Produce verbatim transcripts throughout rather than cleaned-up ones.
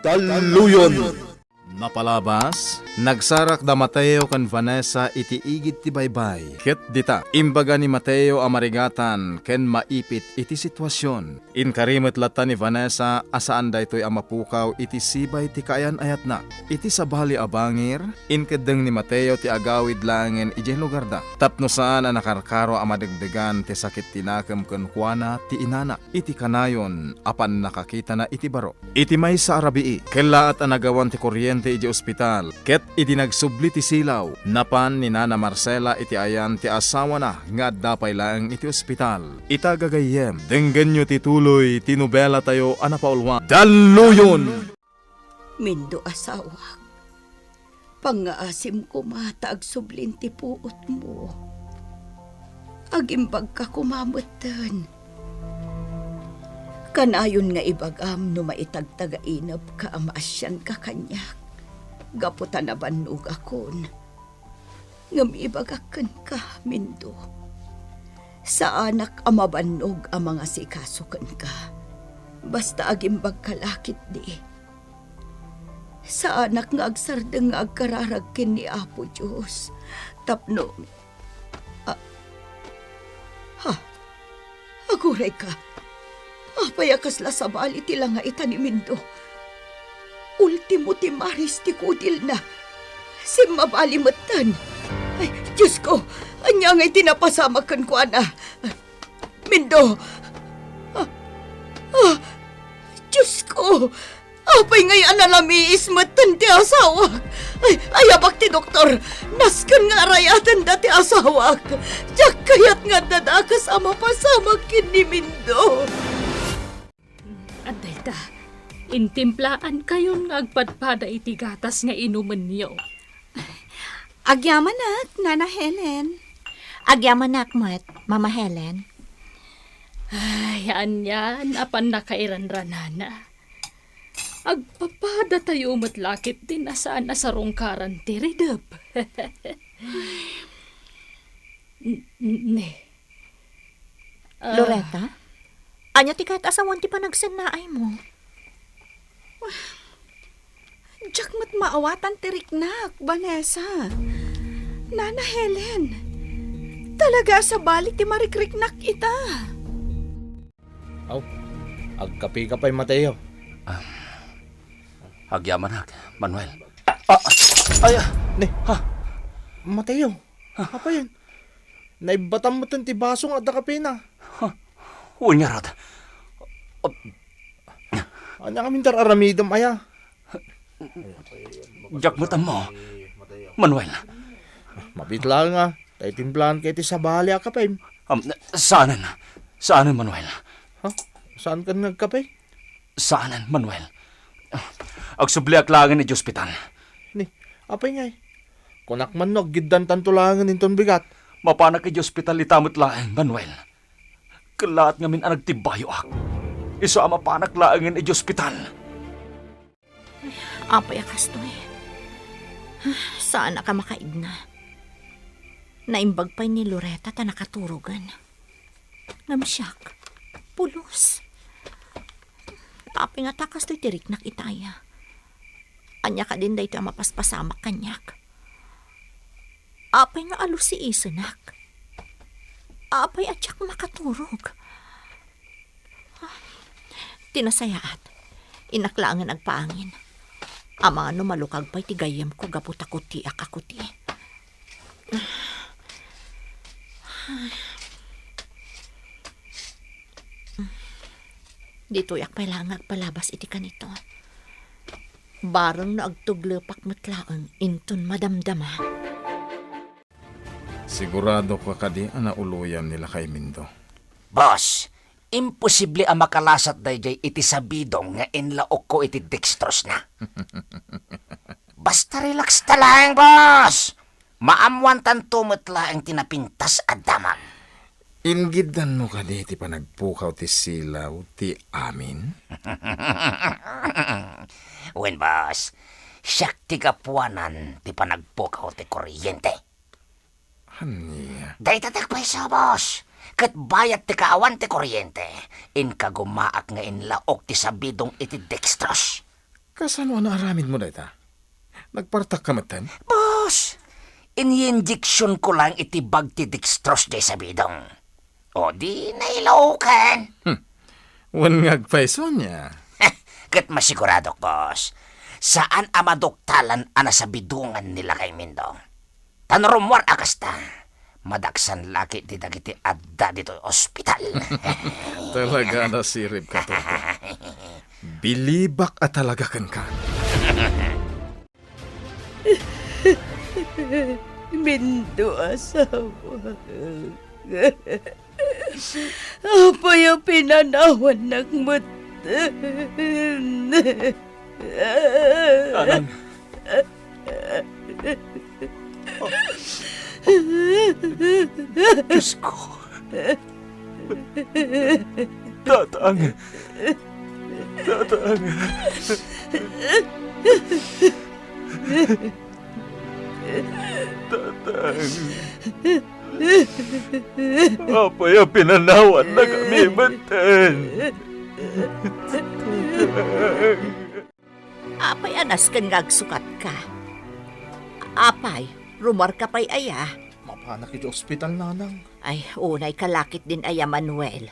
Talluyon. Napalabas, nagsarak da Mateo ken Vanessa iti igid ti baybay. Ket dita, imbaga ni Mateo a marigatan ken maipit iti situasion. Inkari met latta ni Vanessa a saan daytoy a mapukaw iti sibay ti kaayan-ayatna. Iti sabali a bangir, inkeddeng ni Mateo ti agawid laengen idiay lugarda tapno saan a nakarkaro a madegdegan ti sakit ti nakem kenkuana ti inana iti kanayon a pannakakitana iti baro. Iti maysa a rabii, kellaat a nagawan ti koriente idiay ospital, ket idi nagsubli ti silaw, napan ni Nana Marcela iti ayan ti asawana nga adda pay laeng iti ospital. Ita gagayyem, denggenyo ti tuloy ti nobelatayo a napauluan. Dalluyon! Mindo, asawak, pangngaasim koma ta agsublin ti puotmo. Agimbagka koma metten. Kanayon nga ibagam no maitagtagainepka a maasianka kaniak gapu ta nabannogakon. Ngem ibagak kenka, Mindo, saanak a mabannog a mangasikaso kenka. Basta agimbagka la ketdi. Saanak nga agsardeng nga agkararag ken ni Apo Dios tapno, a-, ha? Agurayka, apay a kasla sabali ti langa ita ni Mindo? Ultimo ti maris ti kudilna. Simmabali metten. Ay, Diosko, ania ngay ti napasamak kenkuana? Mindo! Ah, ah, Diosko! Apay ngay a nalamiis metten ti asawak? Ay, ayabak ti doktor! Nasken nga arayatenda ti asawak! Diak kayat nga adda dakes a mapasamak ken ni Mindo! Adda ita, intimplaankayon nga agpadpada iti gatas nga inumenyo. Agyamanak, Nana Helen. Agyamanak met, Mama Helen. Ay, anian a pannakairanranana. Agpapadatayo met la ketdin a saan a sarungkaran ti ridep. N-, n-, ne. Ah. Loretta? Ania ti kayat a sawen ti panagsennaaymo? Diak met maawatan ti riknak, Vanessa. Nana Helen, talaga a sabali ti marikriknak ita. Aw, agkapika pay, Mateo? Ah, agyamanak, Manuel. Ah, ay, ah, ne, ha? Mateo, ha? Apay, naibatam metten ti baso nga adda kapina. Ha? Wen ngarud. Ah. Ania ngamin ti ar-aramidem, aya? Diak met ammo, Manuel. Mabiit laeng a, ta itimplaanka iti sabali a kapem. Am, saanen. Saanen, Manuel. Ha? Saanka nga agkape? Saanen, Manuel. Agsubliak laengen idiay ospital. Ni, apay ngay? Kunak man no aggiddantanto laengen inton bigat. Mapanak idiay ospital ita met laeng, Manuel. Kellaat ngamin a nagtibbayoak. Isu a mapanak laengen idiay ospital. Apay a kastoy? Saanak a makaigna. Naimbag pay ni Loretta ta nakaturogen. Ngem siak, pulos. Apay ngata kastoy ti riknak ita aya? Ania kadin daytoy a mapaspasamak kaniak? Apay nga alusiisenak? Apay a diak makaturog? Ti nasayaat, innak laengen agpaangin. Amangan no malukag pay ti gayyemko gapu ta kutiak a kuti. Ditoyak pay laeng nga agpalabas iti kanito. Bareng no agtuglepak met laeng inton madamdama. Sigurado ka kadi a nauloyam ni Lakay Mindo? Boss, imposible a makalasat daydiay iti sabidong nga inlaokko iti dextrose na. Basta relax ta laeng, boss! Maammoantanto met laeng ti napintas a damag. Inggiddanmo kadi ti panagpukaw ti silaw ti amin? Wen, boss. Siak ti gapuanan ti panagpukaw ti kuryente. Ania? Dayta ti agpayso, boss. Ket bayat ti kaawan ti kuryente, inkagumaak nga inlaok ti sabidong iti dextrose. Kasano a naaramidmo dayta? Nagpartakka metten? Boss, inyinjeksionko lang iti bag ti dextrose diay sabidong. O di nailaokan. Hmm. Wen nga agpayso ania? Ket masiguradok, boss, saan a maduktalan a nasabidongan ni Lakay Mindo. Ta no rummuar a kasta, madaksan la ketdi dagiti adda ditoy ospital. Talaga a nasiribka, Torko. Bilibak a talaga kenka. Mindo, asawa. Apay a pinanawannak metten? Nanang. Diyos ko. Tatang. Tatang. Tatang. Apay a pinanawanna kami metten? Tatang. Apay a nasken nga agsukatka? Apay, rummuarka pay aya? Mapanak iti ospital, nanang. Ay, unayka la ketdin aya, Manuel.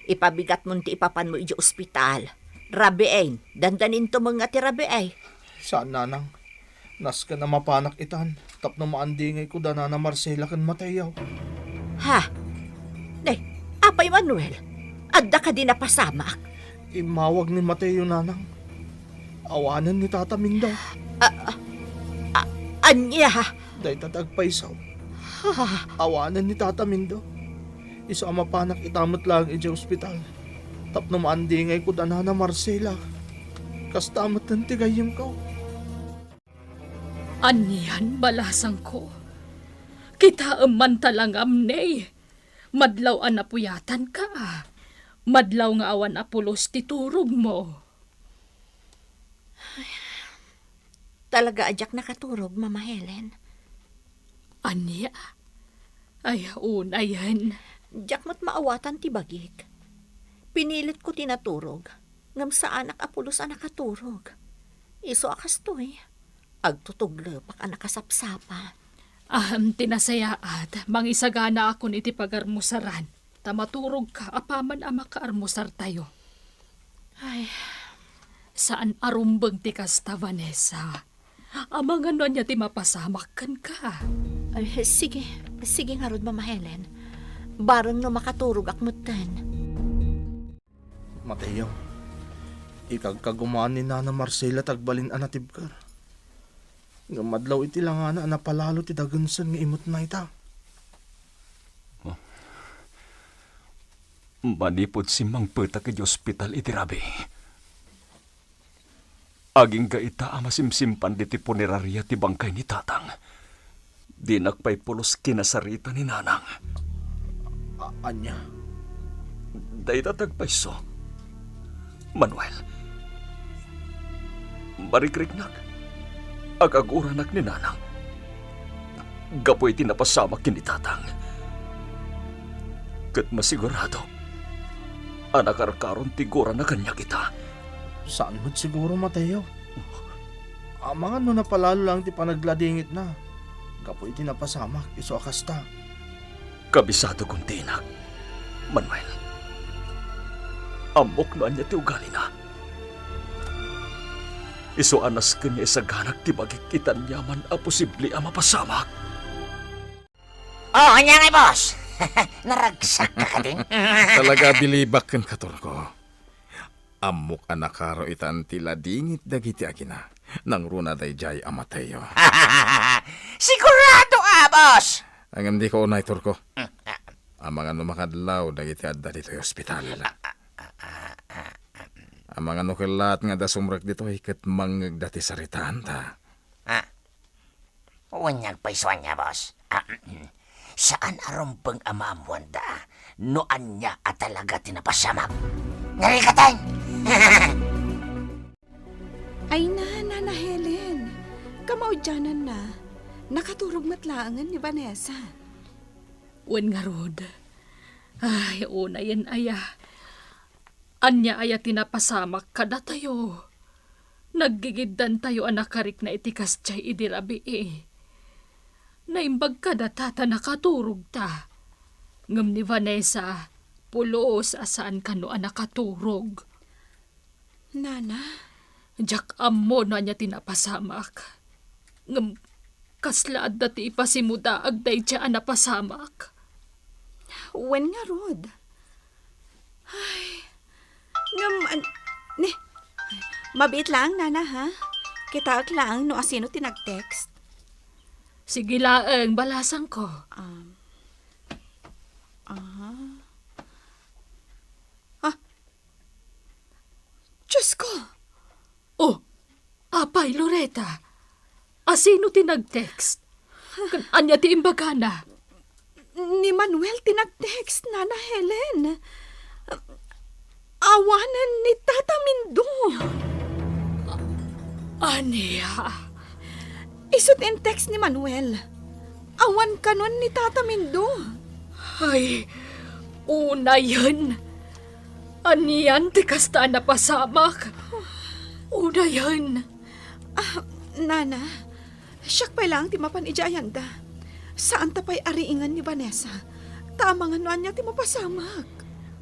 Ipabigatmon ti ipapanmo iti ospital. Rabiin, dandaninto met nga ti rabii. Saan, nanang. Nasken a mapanak itan tapno maandingayko da Nana Marcela ken Mateo. Ha? Nay, apay, Manuel? Adda kadi napasamak? Immawag ni Mateo, nanang. Awanen ni Tata Mindo. A, a, a, ania? Dayta ti agpayso. Ha? Awanen ni Tata Mindo. Isu a mapanak ita met laeng idiay ospital tapno maandingayko da Nana Marcela. Kasta metten ti gayyemko. Anian, balasangko? Kitaem man ta langam, ne. Madlaw a napuyatanka. Madlaw nga awan a pulos ti turogmo. Talaga a diak nakaturog, Mama Helen. Ania? Ay, unayen. Diak met maawatan ti bagik. Pinilitko ti naturog, ngem saanak a pulos a nakaturog. Isu a kastoy, agtutuglepak a nakasapsapa. Ahem, ti nasayaat, mangisaganaakon iti pagarmusaran, ta maturogka apaman a makaarmusartayo. Ay. Saan a rumbeng ti kasta, Vanessa. Amangan no ania ti mapasamak kenka. Ay, sige. Sige ngarud, Mama Helen. Bareng no makaturogak metten. Mateo, ikagkagumaan ni Nana Marcela ti agbalin a natibker. Ngem madlaw iti langana a napalalo ti dagensen nga imutna ita. Oh. Manipud simmangpetak idiay ospital iti rabii, agingga ita a masimsimpan ditoy puneraria ti bangkay ni Tatang. Dinak pay pulos kinasarita ni Nanang. A-, ania? Dayta ti agpayso. Manuel, marikriknak. Agaguranak ni Nanang gapu iti napasamak ken ni Tatang. Ket masiguradok a nakarkaron ti gurana kaniak ita. Saan met siguro, Mateo. Amangan no napalalo laeng ti panagladingitna gapu iti napasamak, isu a kasta. Kabisadokon ti inak, Manuel. Ammok no ania ti ugalina. Isu a nasken nga isaganak ti bagik iti aniaman a posible a mapasamak. Oh, ania ngay, boss? Naragsak ka kadin? Talaga a bilibak kenka, Torko. Ammok a nakaro itan ti ladingit dagiti agina. Nangruna daydiay a Mateo. Sigurado a, boss! Ngem dika unay, Torko. Mm, ah. Amangan no makadlaw dagiti adda ditoy ospital. Amangan no kellaat nga adda sumrek ditoy ket mangngegda ti saritaanta. Ah. Wen nga agpayso ania, boss. Ah, mm, mm. Saan a rumbeng a maammoanda no ania a talaga ti napasamak. Narikatan! Ay na, Nana Helen. Kamaudiananna, nakaturog met laengen ni Vanessa. Wen ngarud. Ay, unayen aya. Ania aya ti napasamak kadatayo? Naggigiddantayo a nakarikna iti kasdiay idi rabii. Naimbag kadata ta nakaturogta. Ngem ni Vanessa, pulos a saan kano a nakaturog. Nana? Diak ammo no ania ti napasamak. Ngem kasla adda ti ipasimudaag daydiay a napasamak. Wen ngarud. Ay, ngem an-, ni, mabiit laeng, Nana, ha? Kitaek laeng no asino ti nag-text. Sige laeng, balasangko. Um, aha. Ah, Diyos ko! Oh, apay, Loreta? Asino ti nag-text? Kan ania ti imbagana? Ni Manuel ti nag-text, Nana Helen. Awanen ni Tata Mindo. Ania? Isu ti in-text ni Manuel. Awan kanon ni Tata Mindo. Ay, unayen. Anian ti kasta a napasamak? Unayen. Ah, Nana, siak pay laeng ti mapan idiay ayanda. Saanta pay a riingen ni Vanessa. Ta amangan no ania ti mapasamak.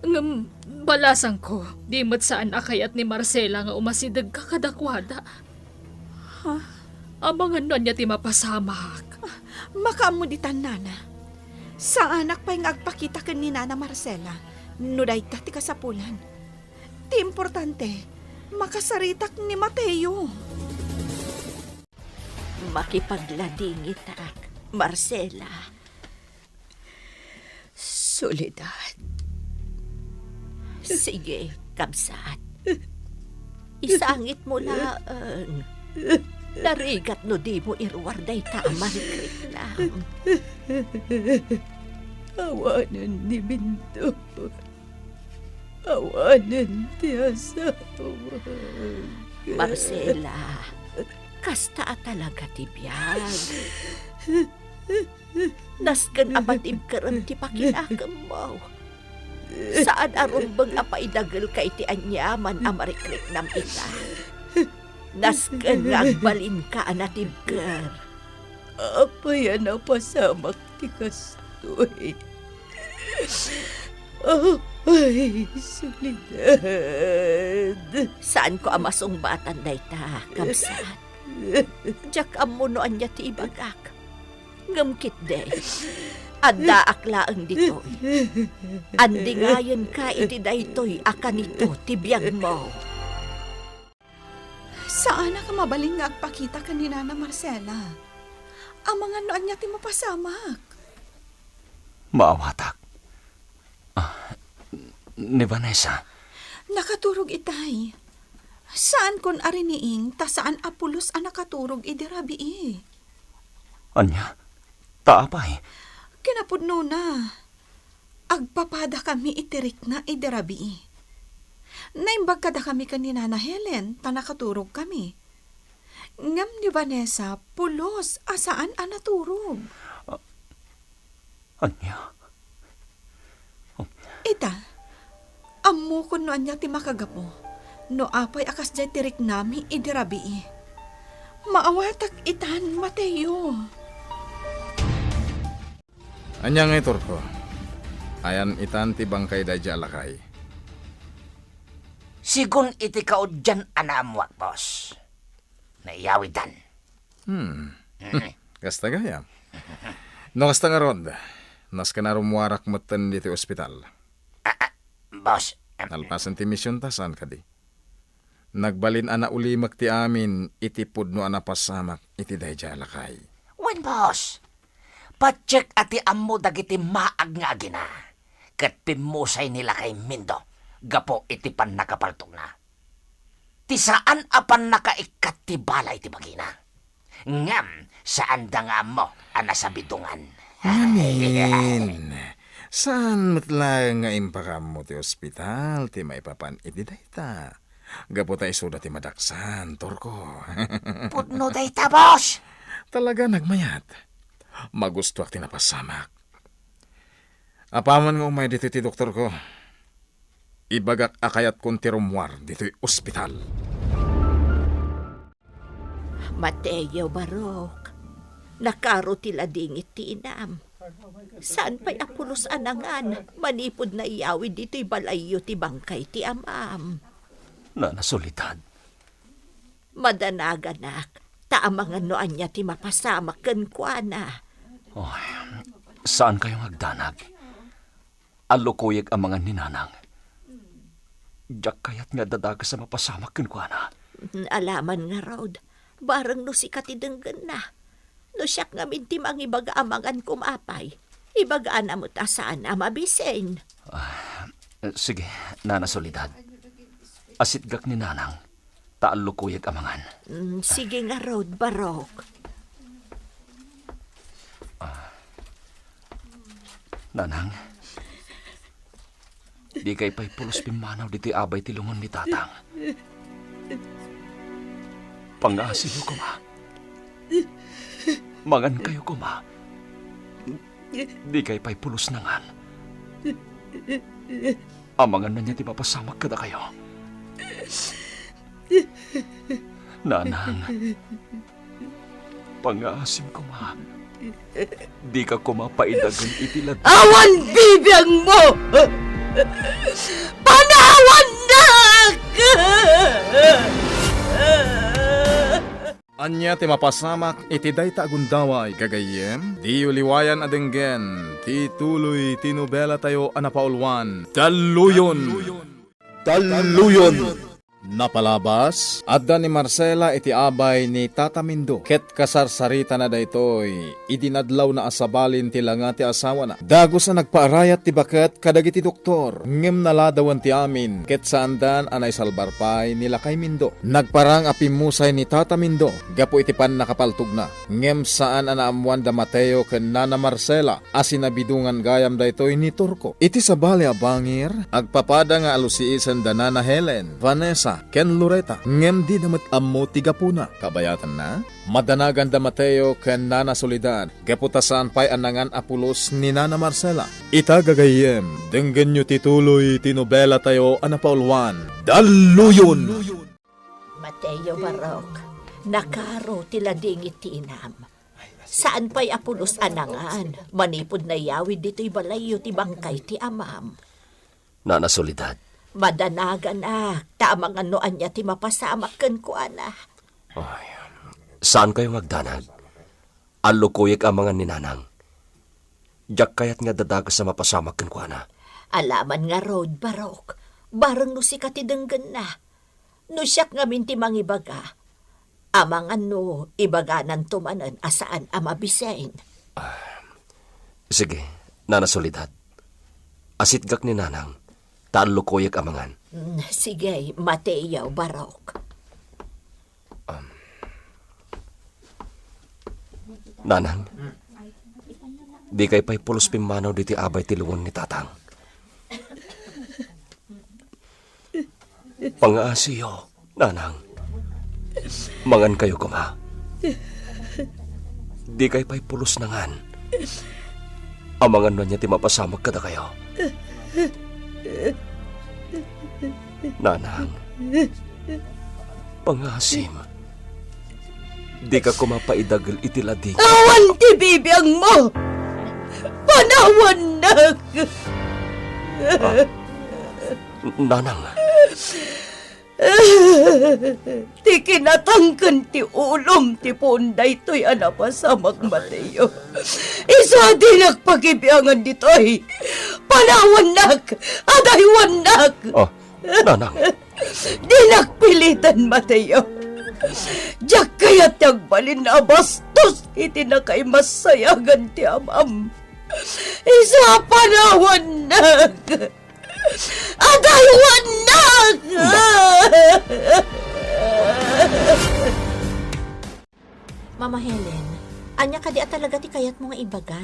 Ngem, balasangko, di met saan a kayat ni Marcela nga umasidegka kadakuada. Ha? Amangan no ania ti mapasamak. Ah, makaammo ditan, Nana. Saanak pay nga agpakita ken ni Nana Marcela no dayta ti kasapulan. Ti importante, makasaritak ni Mateo. Makipagladingitak, Marcela. Soledad. Sige, kabsat. Isangitmo laeng. Narigat no dimo iruar dayta a marikriknam. Awanen ni Mindo. Awanen ti asawa. Marcela, kasta a talaga ti biag. Nasken a patibkerem ti pakinakemmo. Saan a rumbeng a paidagelka iti aniaman a marikriknam ita. Nasken nga agbalinka a natibker. Apay a napasamak ti kastoy? Ay, Soledad. Saanko a masungbatan dayta, kabsat. Diak ammo no ania ti ibagak. Ngem ketdi, addaak laeng ditoy. Andingayenka iti daytoy a kanito ti biagmo. Saanak a mabalin nga agpakita ken ni Nana Marcela. Amangan no ania ti mapasamak. Maawatak. Ah, ni Vanessa. Nakaturog itay. Saankon a riniing ta saan a pulos a nakaturog idi rabii. Ania? Ta apay? Kinapudnona, agpapadakami iti rikna idi rabii. Naimbag kadakami ken ni Nana Helen ta nakaturogkami. Ngem ni Vanessa, pulos a saan a naturog. Ania? Ita, ammokon no ania ti makagapu no apay a kasdiay ti riknami idi rabii. Maawatak itan, Mateo. Ania ngay, Turko? Ayan itan ti bangkay daydiay a lakay. Sigun iti kaudyan a naammuak, boss. Naiyawidan. Hmm. Mm. Kasta gayam. No kasta ngarud, nasken a rummuarak metten ditoy ospital. Ah, ah, boss, em, nalpasen ti misionta, saan kadi? Nagbalin a naulimek ti amin iti pudno a napasamak iti daydiay a lakay. Wen, boss. Patiek a ti ammo dagiti maag nga agina, ket pimmusay ni lakay Mindo gapu iti pannakapaltokna. Ti saan a pannakaikkat ti bala iti bagina. Ngem, saanda nga ammo a nasabidongan. Ngamin, saan met laeng nga impakaammo ti ospital ti maipapan iti dayta. Gapu ta isuda ti madaksan, Turko. Pudno dayta, boss! Talaga nagmayat. Magustuak ti napasamak. Apaman nga umay ditoy ti doktorko, ibagak a kayatkon ti rummuar ditoy ospital. Mateo, Barok, nakaro ti ladingit ti inam. Saan pay a pulos a nangan manipud naiyawid ditoy balayyo ti bangkay ti amam. Nana Soledad. Madanaganak, ta amangan no ania ti mapasamak kenkuana. Oy, saan kayo nga agdanag. Allukoyek amangan ni Nanang. Diak kayat nga adda dakes a mapasamak kenkuana. Alaman ngarud, bareng no sika ti denggenna. No siak ngamin ti mangibaga amangan koma pay, ibagana met a saan a mabisin. Ah, sige, Nana Soledad. Asitgak ni Nanang, ta allukoyek amangan. Mm, sige ngarud, Barok. Nanang, dikay pay pulos pimmanaw ditoy abay ti lungon ni Tatang. Pangaasiyo koma. Mangankayo koma. Dikay pay pulos nangan. Amangan no ania ti mapasamak kadakayo. Nanang, pangaasim koma. Dika koma paidagen iti ladingit. Awan bibiangmo! Panawannak! Ania ti mapasamak iti dayta a gundaway, gagayyem? Diyo liwayan a denggen ti tuloy ti nobelatayo a napauluan, Dalluyon! Dalluyon! Napalabas, adda ni Marcela iti abay ni Tata Mindo, ket kasarsaritana daytoy idi nadlawna a sabalin ti langa ti asawana. Dagus a nagpaarayat ti baket kadagiti doktor, ngem naladawen ti amin, ket saandan a naisalbar pay ni Lakay Mindo. Nagparang a pimmusay ni Tata Mindo gapu iti pannakapaltogna, ngem saan a naammuan da Mateo ken Nana Marcela a sinabidongan gayam daytoy ni Turco. Iti sabali a bangir, agpapada nga alusiisen da Nana Helen, Vanessa, ken Loreta, ngem dida met ammo ti gapuna. Kabayatanna, madanagan da Mateo ken Nana Soledad gapu ta saan pay a nangan a pulos ni Nana Marcela. Ita, gagayyem, denggenyo ti tuloy ti nobelatayo a napauluan, Dalluyon! Mateo, Barok, nakaro ti ladingit ti inam. Saan pay a pulos a nangan manipud naiyawid ditoy balayyo ti bangkay ti amam. Nana Soledad. Madanaganak, ta amangan no ania ti mapasamak kenkuana. Ay, saan kayo nga agdanag? Allukoyek amangan ni Nanang. Diak kayat nga adda dakes a mapasamak kenkuana. Alaman ngarud, Barok, bareng no sika ti denggenna. No siak ngamin ti mangibaga, amangan no ibagananto manen a saan a mabisin. Sige, Nana Soledad. Asitgak ni Nanang, ta allukoyek amangan. Mm, sige, Mateo, Barok. Nanang, dikay pay pulos pimmanaw ditoy abay ti lungon ni Tatang. Pangaasiyo, Nanang. Mangankayo koma. Dikay pay pulos nangan. Amangan no ania ti mapasamak kadakayo. Nanang, pangaasim. Dika koma paidagel iti lading. Awan ti bibiangmo! Panawannak! Ah, Nanang. Ti kinatangken ti ulom ti puon daytoy a napasamak, Mateo. Isu a dinak pakibiangan ditoy. Panawannak! Adaywannak! Oh, Nanang. Dinak piliten, Mateo. Diak kayat ti agbalin a bastos iti nakaimassayagan ti amam. Isu a panawannak! Adaywannak! Mama Helen, ania kadi a talaga ti kayatmo nga ibaga?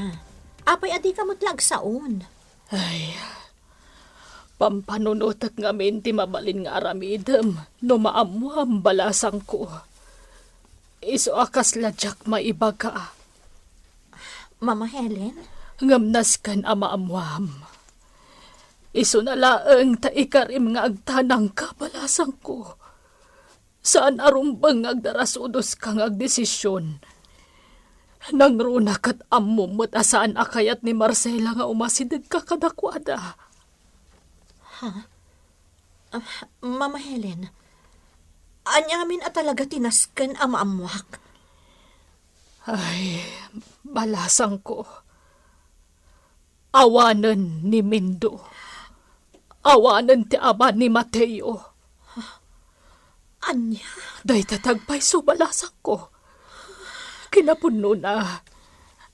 Apay a dika met la agsaon? Ay, pampanunotek ngamin ti mabalin nga aramidem no maammuam, balasangko. Isu a kasla diak maibaga. Mama Helen? Ngem nasken a maammuam. Isuna laeng ta ikarim nga agtanangka, balasangko. Saan a rumbeng nga agdarasudoska nga agdesision. Nangruna ket ammom met a saan a kayat ni Marcela nga umasidegka kadakuada. Ha? Ah, Mama Helen, ania ngamin a talaga ti nasken a maammoak? Ay, balasangko. Awanen ni Mindo. Awanen ti ama ni Mateo. Ania? Dayta ti agpayso, balasangko. Kinapudnona,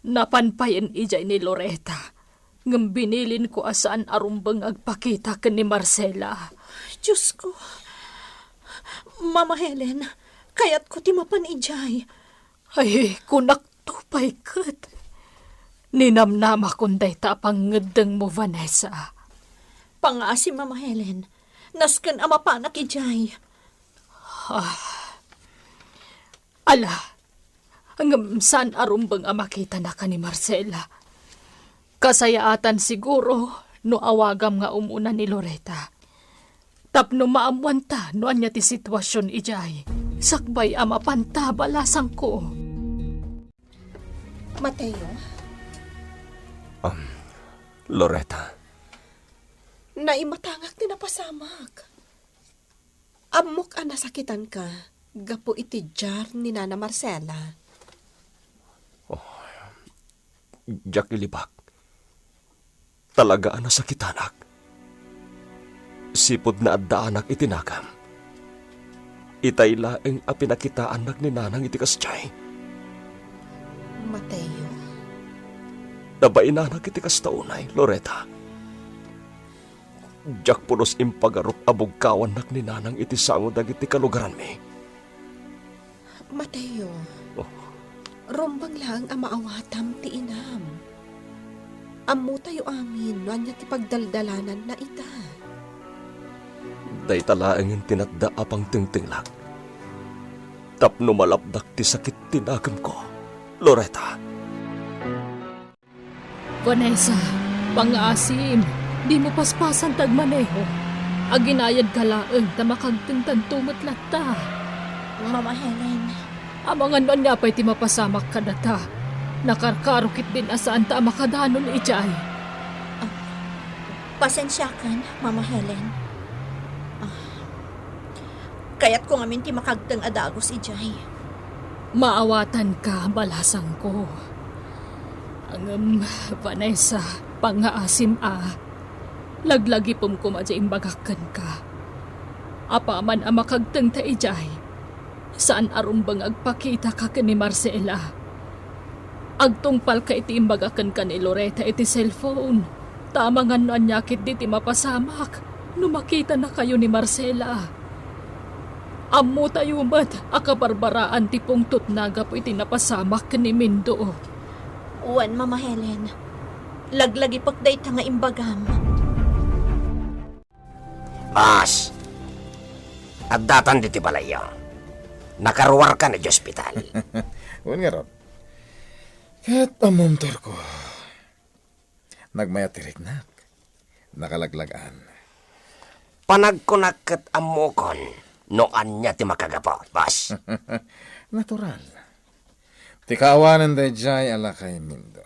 napan payen idiay ni Loreta. Ngem binilinko a saan a rumbeng nga agpakita ken ni Marcela. Diosko, Mama Helen, kayatko ti mapan idiay. Ay, kunakto pay ket. Ninamnamakon dayta a pangngeddengmo, Vanessa. Pangasim, Mama Helen. Nasken a mapanak idiay. Ah. Ala, ngem saan a rumbeng a makitanaka ni Marcela. Kasayaatan siguro no awagam nga umuna ni Loreta. Tapno maammoanta no ania ti situasion idiay. Sakbay a mapanta, balasangko. Mateo? Um, Loreta. Naimatangak ti napasamak. Ammok a nasakitanka gapu iti diar ni Nana Marcela. Oh, diak ilibak. Talaga a nasakitanak. Sipud naaddaanak iti nagam. Itay laeng a pinakitaannak ni Nanang iti kasdiay. Mateo. Nabainanak iti kasta unay, Loreta. Diak pulos impagarup a bugkawannak ni Nanang iti sango dagiti kalugaranmi. Mateo, Oh. rumbeng laeng a maawatam ti inam. Ammotayo amin no ania ti pagdaldalananna ita. Dayta laengen ti natda a pangtengtenglak. Tapno malapdak ti sakit ti nakemko, Loreta. Vanessa, pangngaasim, dimo paspasan ti agmaneho. Aginayadka laeng ta makagtengtanto met latta. Mama Helen. Amangan no ania pay ti mapasamak kadata. Nakarkaro ketdin a saanta a makadanon idiay. Ah, pasensiakan, Mama Helen. Ah, kayatko ngamin ti makagteng a dagus idiay. Maawatanka, balasangko. Ngem, Vanessa, pangngaasim a, laglagipem koma diay imbagak kenka. Apaman a makagtengta idiay, saan a rumbeng agpakitaka ken ni Marcela. Agtungpalka iti imbaga kenka ni Loreta iti cellphone. Ta amangan no ania ketdi ti mapasamak no makitanakayo ni Marcela. Ammotayo met a kabarbaraan ti pungtotna gapu iti napasamak ken ni Mindo. Wen, Mama Helen. Laglagipek dayta nga imbagam. Boss, addatan ditoy balayyo. Nakaruarkan idiay ospital. Wen ngarud. Ket ammom, Torko. Nagmayat ti riknak. Nakalaglag-an. Panagkunak ket ammokon no ania ti makagapu, boss. Natural. Ti kaawanen daydiay a lakay Mindo.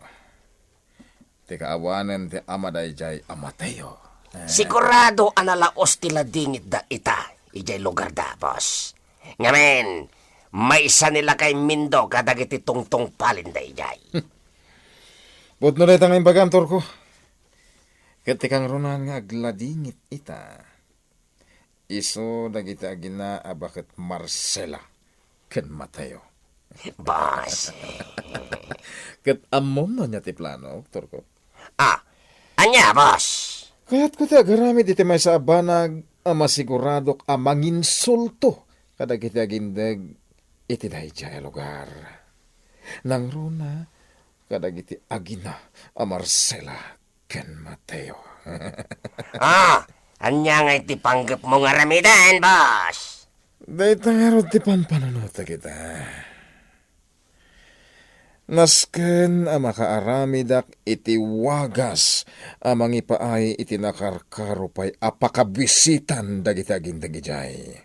Ti kaawanen ti ama daydiay a Mateo. Eh. Sigurado a nalaos ti ladingitda ita idiay lugarda, boss. Ngamin, maysa ni lakay Mindo kadagiti tungtungpalin daydiay. Pudno dayta nga imbagam, Torko. Ket ti kangrunan nga agladingit ita, isu dagiti agina a baket Marcela ken Mateo. Boss. Ket ammom no ania ti plano, Torko? Ah, ania, boss? Kayatko ti agaramid iti maysa a banag a masiguradok a manginsulto kadagiti agindeg iti daydiay a lugar. Nangruna kadagiti agina a Marcela ken Mateo. Ah, ania ngay ti panggepmo nga aramiden, boss? Dayta ngarud ti pampanunot dagita. Nasken a makaaramidak iti wagas a mangipaay iti nakarkaro pay a pakabisitan dagiti agindeg idiay.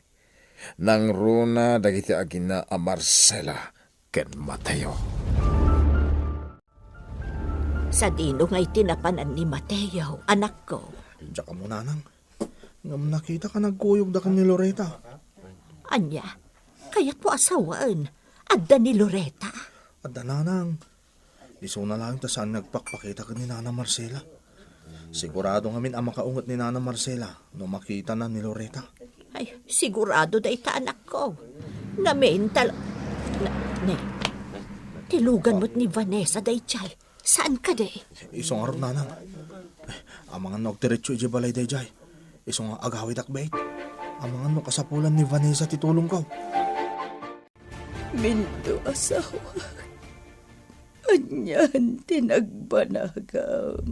Nangruna dagiti agina a Marcela ken Mateo. Sadino ngay ti napanan ni Mateo, anakko? Diak ammo, nanang. Ngem nakitak a nagkuyogda ken ni Loreta. Ania? Kayatmo a sawen, adda ni Loreta? Adda, nanang. Isuna laeng ta saan nga agpakpakita ken ni Nana Marcela. Sigurado ngamin a makaunget ni Nana Marcela no makitana ni Loreta. Ay, sigurado dayta, anakko. Ngamin tal-, na, ne. Ti lugan met ni Vanessa daydiay. Saan kadi? Isu ngarud, nanang. Amangan no agdiretso idiay balay daydiay. Isu nga agawidak bait. Amangan no kasapulan ni Vanessa ti tulongko. Mindo, asawak, anian ti nagbanagam?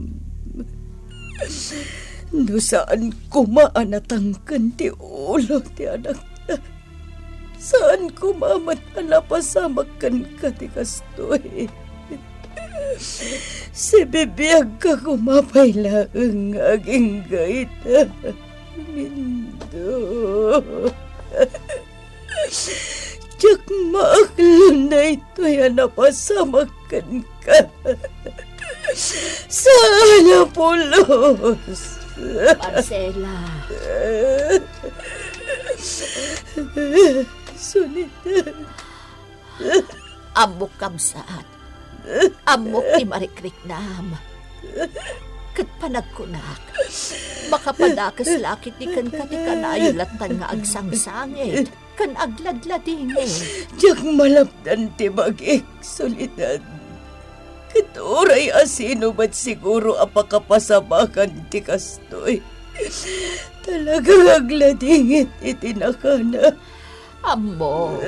No saan koma a natangken ti ulo ti anakta, saan koma met a napasamak kenka ti kastoy. Sibibiagka koma pay laeng nga agingga ita, Mindo. Diak maaklon daytoy a napasamak kenka. Saan a pulos. Marcela. Soledad. Ammok, kabsat. Ammok ti marikriknam. Ket panagkunak, makapadakes la ketdi kenka ti kanayo lattan nga agsangsangit ken agladladingit. Diak malapdan ti bagik, Soledad. Ket uray asino met siguro a pakapasamakan ti kastoy. Talaga nga agladingit iti nakana. Ammo,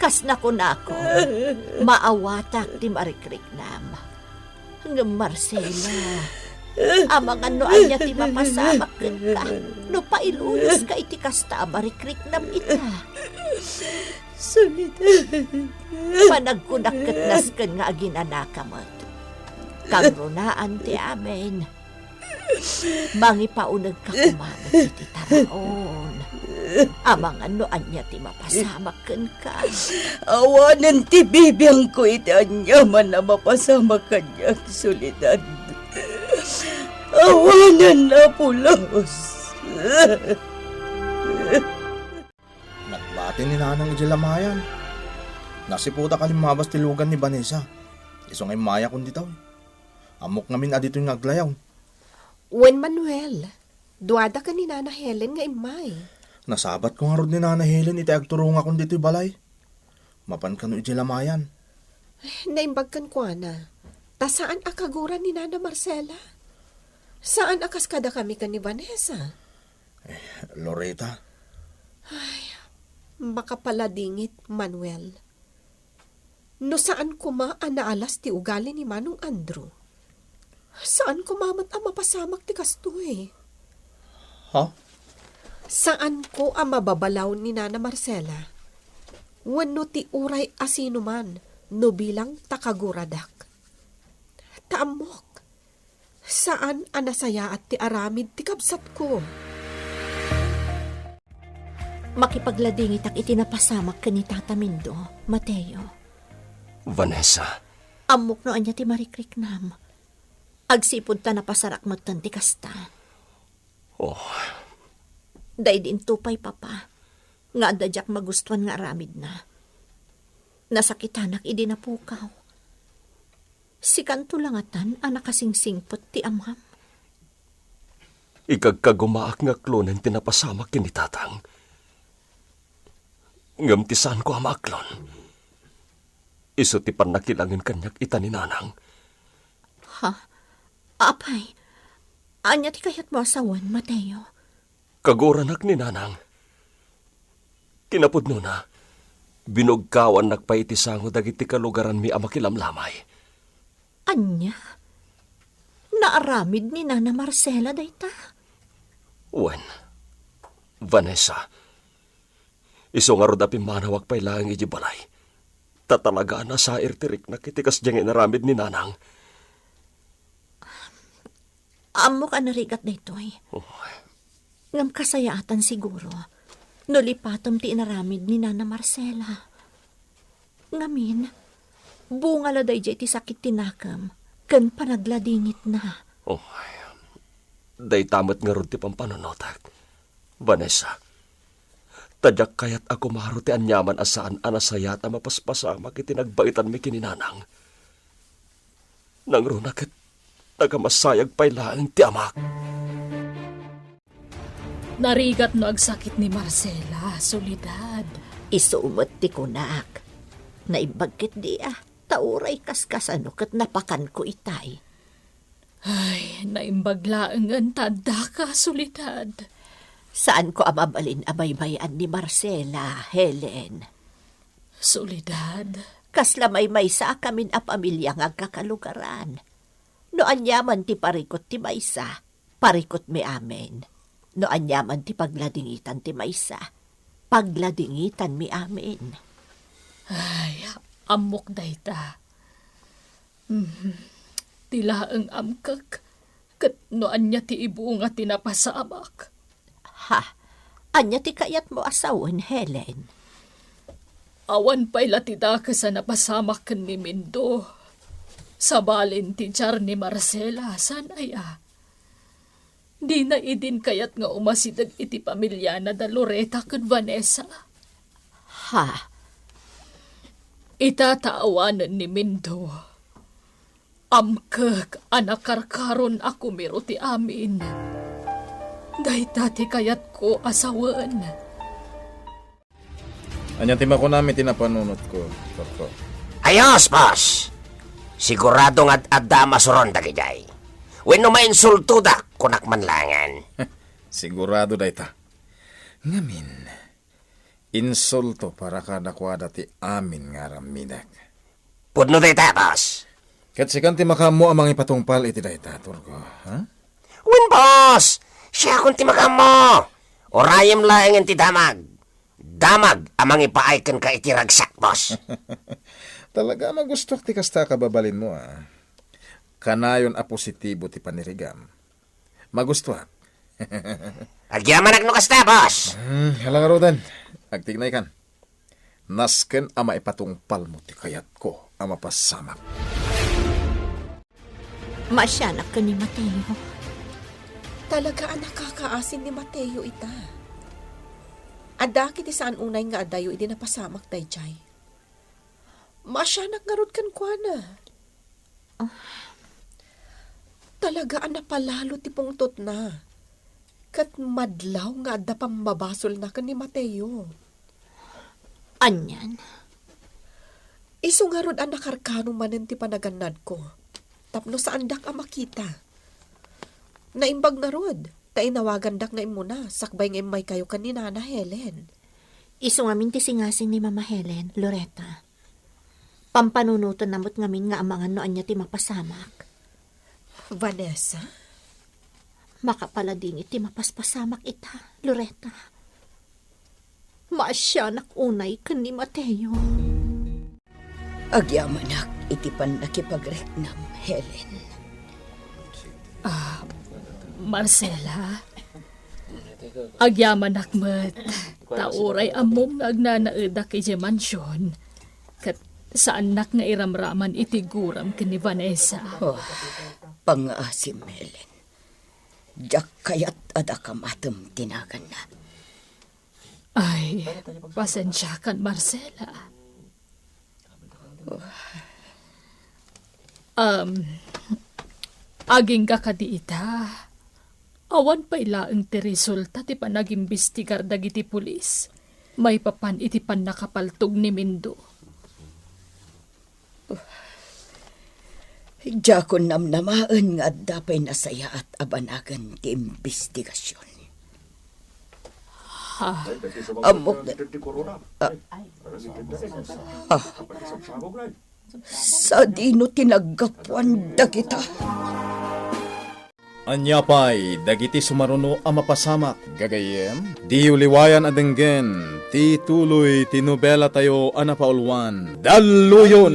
kas nakunako, maawatak ti marikriknam. Ngem Marcela, amangan no ania ti mapasamak kenka no pailuyoska iti kasta a marikriknam ita. Soledad. Panagkunak ket nasken nga aginanaka met. Kangrunaan ti amin. Mangipaunegka koma met iti taraon. Amangan no ania ti mapasamak kenka. Awanen ti bibiangko iti aniaman a mapasamak kaniak, Soledad. Awanen a pulos. Nagbati ni Nanang idiay lamayan. Nasiputak a limmabas ti lugan ni Vanessa. Isu nga immayakon ditoy. Ammok ngamin a ditoy nga aglayaw. Wen, Manuel, duada ken ni Nana Helen nga immay. Nasabatko ngarud ni Nana Helen iti agturongakon ditoy balay. Mapan kano idiay lamayan. Naimbag kenkuana. Ta saan a kagura ni Nana Marcela. Saan a kas kadakami ken ni Vanessa. Eh, Loreta. Ay, makapaladingit, Manuel. No saan koma a naalas ti ugali ni Manong Andrew, saan koma met a mapasamak ti kastoy. Ha? Saanko a mababalaw ni Nana Marcela wenno ti uray asinoman no bilang ta kaguradak. Ta ammok, saan a nasayaat ti aramid ti kabsatko. Makipagladingitak iti napasamak ken ni Tata Mindo, Mateo. Vanessa. Ammok no ania ti marikriknam. Agsipud ta napasarak metten ti kasta. Oh. Daydi into pay, Papa, nga adda diak magustuan nga aramidna. Nasakitanak idi napukaw. Sikanto la ngatan a nakasingsingpet ti amam. Igagkagumaak nga aklonen ti napasamak ken ni Tatang. Ngem ti saanko a maaklon, isu ti pannakilangen kaniak ita ni Nanang. Ha? Apay, ania ti kayatmo a sawen, Mateo? Kaguranak ni Nanang. Kinapudnona, binugkawannak pay iti sango dagiti kalugaranmi a makilamlamay. Ania? Naaramid ni Nana Marcela dayta? Wen, Vanessa, isu ngarud a pimmanawak pay laeng idiay balay. Ta talaga a nasair ti riknak iti kasdiay nga inaramid ni Nanang. Ammok a narigat daytoy. Oh. Ngem kasayaatan siguro. No lipatem ti inaramid ni Nana Marcela. Ngamin, bunga la daydiay ti sakit ti nakem ken panagladingitna. Oh, dayta met ngarud ti pampanunotek, Vanessa. Ta diak kayat a kumaro ti aniaman a saan a nasayaat a mapaspasamak iti nagbaetanmi ken ni Nanang. Nangruna ket nakamasayag pay laeng ti amak. Narigat no agsakit ni Marcela, Soledad. Isu met ti kunak. Naimbag ketdi a, ta uray kaskasano ket napakanko itay. Ay, naimbag laengen ta addaka, Soledad. Saanko a mabalin a baybay-an ni Marcela, Helen. Soledad? Kasla maymaysa a kamin a pamilia nga agkakalugaran. No aniaman ti parikut ti maysa, parikutmi amin. No aniaman ti pagladingitan ti maysa, pagladingitanmi amin. Ay, ammok dayta. Mhm. Ti laeng amkek, ket no ania ti ibunga ti napasamak. Ha? Ania ti kayatmo a sawen, Helen? Awan pay la ti dakes a napasamak ken ni Mindo. Sabalin ti diar ni Marcela, saan aya? Dina idin kayat nga umasideg iti pamiliana da Loretta ken Vanessa? Ha? Ita ta awanen ni Mindo. Amkek a nakarkaron a kumiro ti amin. Dayta ti kayatko a sawen. Ania ti makunam iti napanunotko, Torko? Ayos, boss! Sigurado nga ad-adda a masuron dagidiay. Wenno mainsultoda, kunak man laengen. Sigurado dayta. Ngamin, insulto para kadakuada ti amin nga aramidek. Pudno dayta, boss. Ket sikan ti makaammo a mangipatungpal iti dayta, Torko, ha? Wen, boss! Siakon ti makaammo! Urayem laengen ti damag. Damag a mangipaay kenka iti ragsak, boss. Talaga a magustuak ti kasta a kababalinmo, a. Kanayon a positibo ti panirigam. Magustuak. Agyamanak no kasta, boss. Hmm, hala ngaruden. Agtignaykan. Nasken a maipatungpalmo ti kayatko a mapasamak. Maasianak ken ni Mateo. Talaga a nakakaasin ni Mateo ita. Adda ket ti saan unay nga adayo idi napasamak daydiay. Maasianak ngarud kenkuana. Ah. Talaga a napalalo ti pungtotna. Ket madlaw nga adda pammabasolna ken ni Mateo. Anian? Isu ngarud a nakarkaro manen ti panagannadko, tapno saandak a makita. Naimbag ngarud, ta inawagandak nga immuna sakbay nga immaykayo ken ni Nana Helen. Isu ngamin ti singasing ni Mama Helen, Loretta. Pampanunotenna met ngamin nga amangan no ania ti mapasamak. Vanessa? Makapaladingit ti mapaspasamak ita, Loretta. Maasianak unay ken ni Mateo. Agyamanak iti pannakipagriknam, Helen. Ah, Marcela, agyamanak met, ta uray ammom nga agnanaedak idiay mansion, ket saannak nga iramraman iti guram ken ni Vanessa. Oh, pangngaasim, Helen. Diak kayat a dakam atem ti naganna. Ay, pasensiakan, Marcela. Um, agingga kadi ita, awan pay laeng ti resulta ti panagimbestigar dagiti pulis maipapan iti pannakapaltog ni Mindo. Diakon namnamaen nga adda pay nasayaat a banagen ti imbestigasion. Ha? Ammok, ah, ah. Sadino ti naggapuan dagita? Ania pay dagiti sumaruno a mapasamak, gagayyem? Diyo liwayan a denggen ti tuloy ti nobelatayo a napauluan, Dalluyon!